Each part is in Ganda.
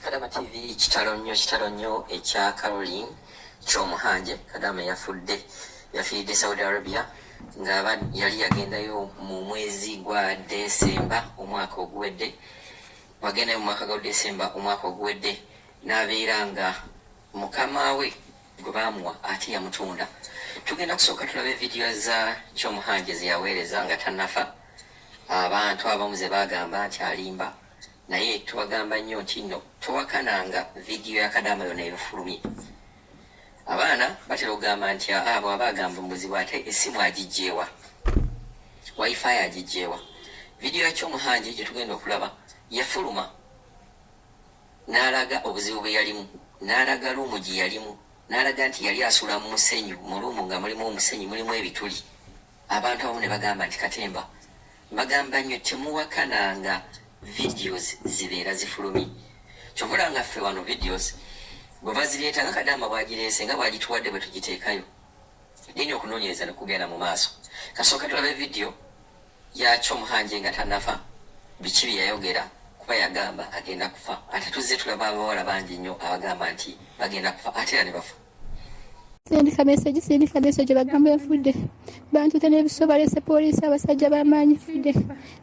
Kadama TV, kitalo nnyo, kitalo nnyo ekya Caroline Kyomuhangi Kadama yafudde, yafiiridde Saudi Arabia nga yali yagendayo mu mwezi gwa Desemba omwaka oguwedde. Wagendayo mu mwaka gwa Desemba omwaka oguwedde n'abeera nga mukama we gwe baamuwa ate yamutunda. Tugenda kusooka tulabe vidiyo za Kyomuhangi ze yaweereza nga tannafa. Abantu abamu ze baagamba nti alimba, naye tubagamba nnyo nti nno towakananga vidiyo ya Kadama yonna ebifulumye. Abaana batera okugamba nti abo aba agamba mubuzibu, ate essimu agiggyewa, wifi agiggyewa. Vidiyo ya Kyomuhangi gye tugenda okulaba yafuluma n'alaga obuzibu bwe yalimu, n'alaga room gye yalimu, n'alaga nti yali asula mu musenyu, mu room nga mulimu omusenyu, mulimu ebituli. Abantu abamu ne bagamba nti katemba. Bagamba nnyo temuwakananga videos zibeera zifulumye. Kyovula nga ffe wano videos bwe bazireeta nga Kadama bw'agireese, nga bw'agituwadde bwe tugiteekayo, nini okunoonyereza ne kugenda mu maaso. Kasooke tulabe vidiyo ya Kyomuhangi nga tannafa, biki bye yayogera, kuba yagamba agenda kufa. Ate tuzze tulaba abawala bangi nnyo abagamba nti bagenda kufa ate era ne bafa. Sindika message, sindika message, bagamba nfudde. Bantute n'ebiso, balese poliisi, abasajja b'amaanyi, nfudde.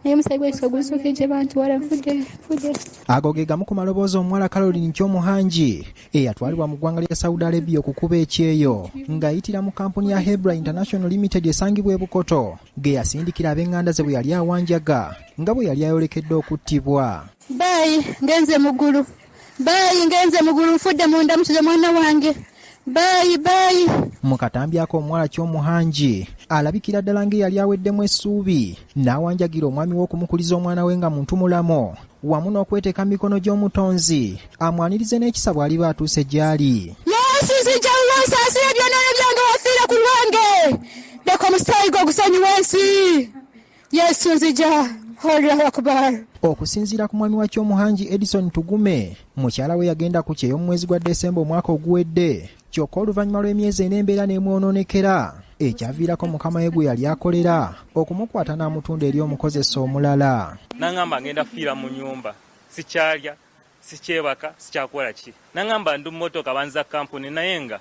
Naye omusaayi gw'ekisa ogunsukidde, bantwala, nfudde, nfudde. Ago ge gamu ku maloboozi omuwala Caroline Kyomuhangi eyatwalibwa mu ggwanga lya Saudi Arabia okukuba ekyeyo ng'ayitira mu kampuni ya Hebra International Limited esangibwa e Bukoto, ge yasindikira ab'eŋŋanda ze bwe yali awanjaga nga bwe yali ayolekedde okuttibwa. Bye, ngenze mu ggulu. Bye, ngenze mu ggulu, nfudde munda mukize mwana wange. Bye, bye. Mu katambi ako omuwala Kyomuhangi alabikira ddala ng'eyali aweddemu essuubi, n'awanjagira omwami we okumukuliza omwana we nga muntu mulamu, wamu n'okweteeka mu mikono gy'omutonzi amwanirize n'ekisa bw'aliba atuuse gy'ali. Yesu, nzija wuwo, nsaasira ebyonoono byange, wafiira ku lwange. Leka omusaayi gwo gusonyiwe ensi. Yesu, nzija. Allahu Akbar. Okusinziira ku mwami wa Kyomuhangi Edison Tugume, mukyala we yagenda ku kyeyo mu mwezi gwa Desemba omwaka oguwedde, kyokka oluvannyuma lw'emyezi ena embeera n'emwonoonekera, ekyaviirako mukama we gwe yali akolera okumukwata n'amutunda eri omukozesa omulala. Nangamba ngenda kufiira mu nyumba, sikyalya, sikyebaka, sikyakola ki. Nangamba ndi mu motoka banza kampuni, naye nga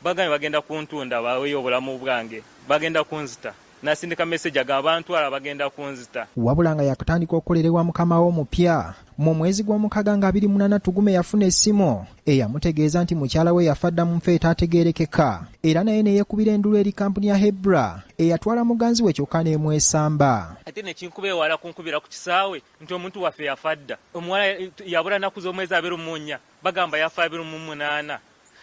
bagambye bagenda kuntunda baweyo obulamu bwange, bagenda kunzita. Nasindika message agamba bantwala bagenda kunzita. Wabula nga yakatandika okukolera ewa mukama we omupya mu mwezi gw'omukaaga nga 28, Tugume yafuna essimu eyamutegeeza nti mukyala we yafa dda mu nfa etaategeerekeka, era naye ne yeekubira endulu eri kampuni ya Hebra eyatwala muganzi we kyokka n'emwesamba. Ate nekinkuba ewala kunkubira ku kisaawe nti omuntu waffe yafa dda. Omuwala yabula nnaku z'omwezi 24, bagamba yafa 28.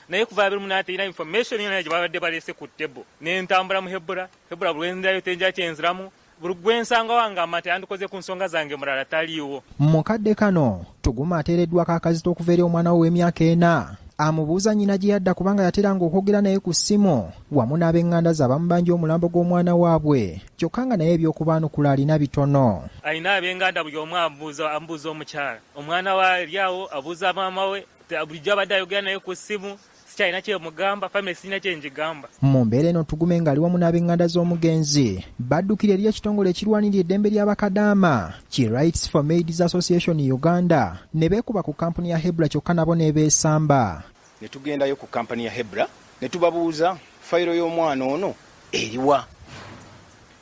Naye kuva 28 terina information yonna gye babadde baleese ku table. Ne ntambula mu Hebra, Hebra buli lwenzirayo tenja kyenziramu, buli gwe nsanga wangamba nti andikoze ku nsonga zange mulala taliiwo. Mu kadde kano Tugume ateereddwako akazito okuva eri omwana we ow'emyaka 4, amubuuza nnyina gye yadda kubanga yateranga okwogera naye ku ssimu wamu n'ab'eŋŋanda ze abamubanja omulambo gw'omwana waabwe, kyokka nga naye eby'okubaanukula alina bitono. Alina ab'eŋŋanda buli omu amubuuza omukyala, omwana we ali awo abuuza maama we, bulijjo abadde ayogera naye ku ssimu, sikyalina kyemugamba, family sirina kyenjigamba. Mu mbeera eno Tugume ng'ali wamu n'ab'eŋŋanda z'omugenzi baddukira eri ekitongole ekirwanirira eddembe ly'abakadaama ki Rights for Maids Association Uganda ne beekuba ku kampuni ya Hebra kyokka nabo n'ebeesamba. Ne tugendayo ku kampani ya Hebra ne tubabuuza fayiro y'omwana ono eriwa,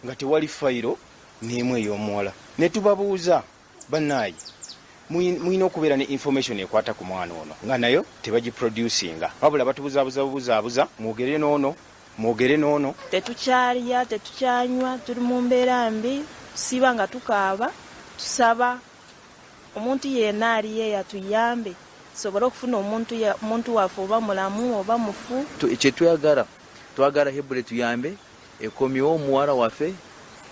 nga tewali fayiro n'emu ey'omuwala. Ne tubabuuza bannaayi mulina okubeera ne information ekwata ku mwana ono, nga nayo tebagiproducinga, wabula batubuzaabuza bubuzaabuza, mwogere n'ono, mwogere n'ono. Tetukyalya, tetukyanywa, tuli mu mbeera mbi, tusiiba nga tukaaba, tusaba omuntu yenna aliyo eyatuyambe tusobole okufuna omuntu waffe oba mulamu oba mufu. Kyetwagala, twagala Hebra tuyambe ekomyewo omuwala waffe,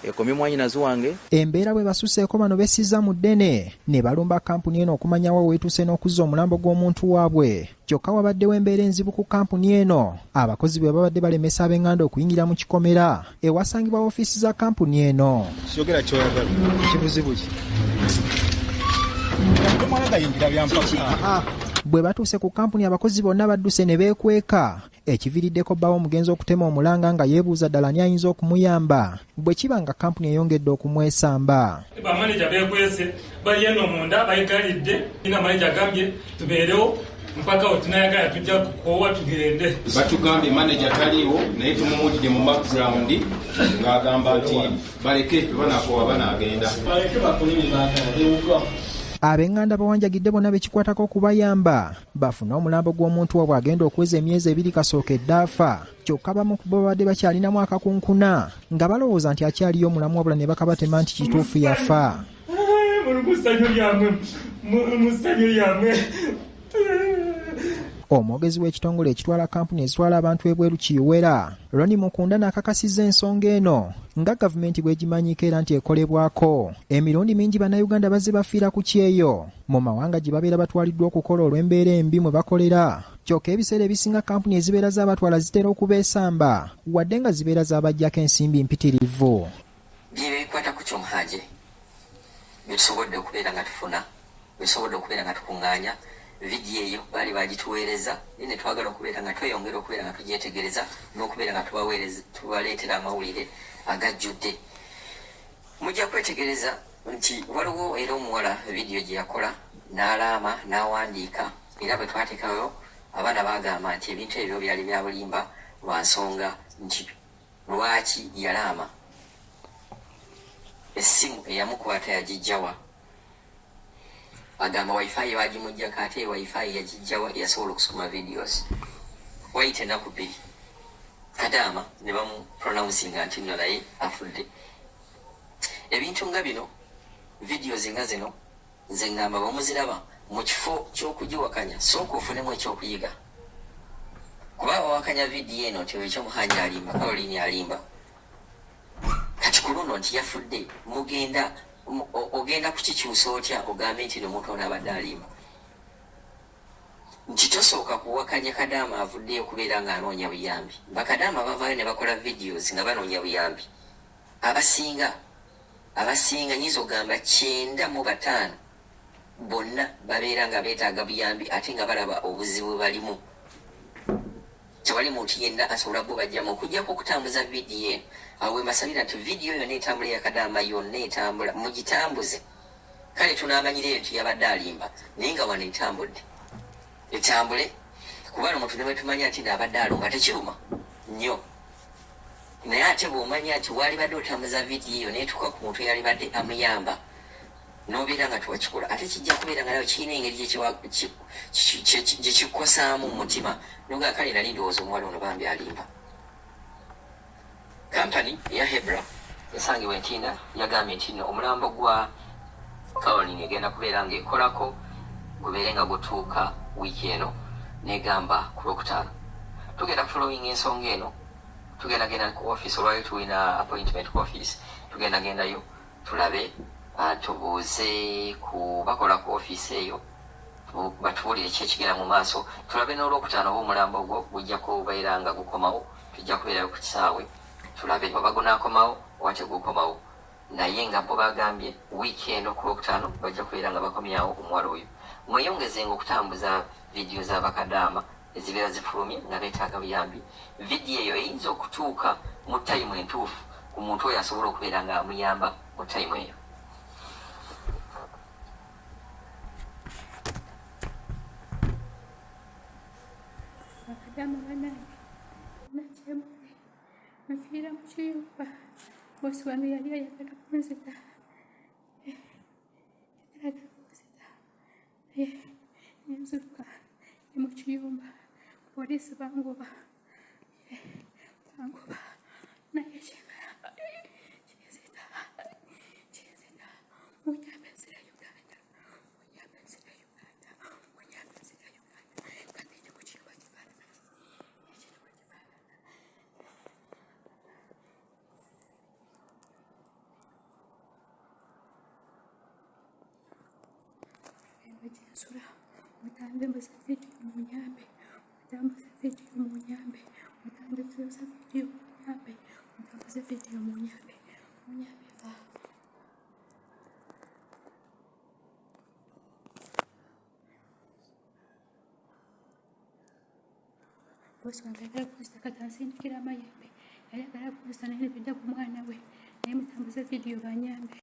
ekomye mwanyinazi wange. Embeera bwe basuseeko bano bessiza mu ddene ne balumba kampuni eno okumanya wa weetuuse n'okuzza omulambo gw'omuntu waabwe. Kyokka wabaddewo embeera enzibu ku kampuni eno, abakozi bwe babadde balemesa ab'eŋŋanda okuyingira mu kikomera ewasangibwa ofiisi za kampuni eno. Kyogera kyoyagala. Kibuzibu ki? Omwana gayingira byampaka. Bwe batuuse ku kampuni abakozi bonna badduse ne beekweka, Ekiviiriddeko bba w'omugenzi okutema omulanga nga yeebuuza ddala ani ayinza okumuyamba bwe kiba nga kkampuni eyongedde okumwesamba. Bamaneja beekwese bali eno munda bayigalidde, ina maneja agambye tubeerewo mpaka wetunayagala tujja kukoowa tugende. Batugambye maneja taliiwo naye tumumuwulidde mu background ng'agamba nti baleke banaakoowa banaagenda. Baleke bakole bye baagala, bewuga. Ab'enganda bawanjagidde bonna bekikwatako okubayamba bafune omulambo gw'omuntu waabwe agenda okuweza emyezi ebiri kasookedde afa, kyokka abamu ku bo babadde bakyalinamu akakunkuna nga balowooza nti akyaliyo omulamu wabula ne bakabatema nti kituufu yafa. Omwogezi w'ekitongole ekitwala kampuni ezitwala abantu ebweru Kiwera, Ronnie Mukunda n'akakasizza ensonga eno nga gavumenti bw'egimanyiiko era nti ekolebwako. Emirundi mingi Bannayuganda bazze bafiira ku kyeyo mu mawanga gye babeera batwaliddwa okukola olw'embeera embi mwe bakolera. Kyokka ebiseera ebisinga kampuni ezibeera zaabatwala zitera okubeesamba wadde nga zibeera zaabaggyako ensimbi mpitirivu. Byebyo ebikwata ku Kyomuhangi bye tusobodde okubeera nga tufuna, bye tusobodde okubeera nga tukungaanya. Vidiyo eyo baali baagituweereza naye ne twagala okubeera nga tweyongera okubeera nga tugyetegereza n'okubeera nga tubaweereza, tubaleetera amawulire agajjudde. Mujja kwetegereza nti waliwo era omuwala vidiyo gye yakola n'alaama n'awandiika, era bwe twateekayo abaana baagamba nti ebintu ebyo byali bya bulimba lwa nsonga nti lwaki yalaama, essimu eyamukwata yagiggya wa? Agamba wifi bagimuggyako ate wifi yagiggya wa eyasobola okusukuma videos. Wayita ennaku bbiri Kadaama ne bamupronouncinga nti nno naye afudde. Ebintu nga bino, videos nga zino, nze ngamba bwemuziraba mu kifo ky'okugiwakanya sooka ofunemu ekyokuyiga. Kuba abawakanya vidiyo eno nti oyo Kyomuhangi alimba, Caroline alimba, kati ku luno nti yafudde, mugenda ogenda kukikyusa otya ogambe nti omuntu ono abadde alimba? Nti tosooka kuwakanya Kadaama avuddeyo okubeera ng'anoonya buyambi. Bakadaama bavaayo ne bakola videos nga banoonya buyambi. Abasinga abasinga nyinza okugamba 95 bonna babeera nga beetaaga buyambi ate nga balaba obuzibu bwe balimu. Tewali muntu yenna asobola bubajjamu okuggyako okutambuza vidiyo eno. Awo we mbasabira nti vidiyo yonna etambula eya Kadaama yonna etambula mugitambuze. Kale tunaamanyira eyo nti yabadde alimba naye nga wano etambudde. Etambule kuba omuntu ne bwe tumanya nti abadde alumba tekiruma nnyo. Naye ate bw'omanya nti waalibadde otambuza vidiyo eyo n'etuuka ku muntu eyalibadde amuyamba n'obeera nga tewakikola, ate kijja kubeera nga nawe kirina engeri gye kikukosaamu mu mutima n'ogamba kale nali ndowooza omuwala ono bambi alimba. Kampani eya Hebra esangibwa e Ntinda yagambye nti nno omulambo gwa Caroline egenda kubeera ng'ekolako gubeere nga gutuuka wiiki eno n'egamba ku Lwokutaano. Tugenda kufolowinga ensonga eno, tugenda genda ku ofiisi, olwaleero tulina appointment ku ofiisi, tugenda gendayo tulabe tubuuze ku bakola ku ofiisi eyo batubuulire ki ekigenda mu maaso, tulabe n'Olwokutaano oba omulambo ogwo gujja kubeera nga gukomawo. Tujja kubeerayo ku kisaawe tulabe oba gunaakomawo oba tegukomawo, naye nga bo bagambye wiiki eno ku Lwokutaano bajja kubeera nga bakomyawo omuwala oyo. Mweyongezenga okutambuza vidiyo za bakadaama ezibeera zifulumye nga beetaaga buyambi. Vidiyo eyo eyinza okutuuka mu tayimu entuufu ku muntu oyo asobola okubeera nga amuyamba mu tayimu eyo. Bakadaama banange nakyemuli nfiira mu kiyumba, bosi wange yali ayagala kunzita, ayagala kunzita naye nenziruka ndi mu kiyumba, poliisi bangoba bangoba naye kinzita kinzita, munyambe nzira Uganda, munyambe nzira Uganda, munyambe nzira Uganda, kandi ndi mu kiyumba kifaanana ekiyumba kifaanana. Eno gyensula, mutambuze vidiyo munyambe, mutambuze vidiyo munyambe, mutambuze vidiyo munyambe, mutambuze vidiyo munyambe, munyambe va. Bosi wange ayagala kunzita, kati ansindikira amayembe. Yali ayagala kunzita naye ne bidda ku mwana we. Naye mutambuze vidiyo banyambe.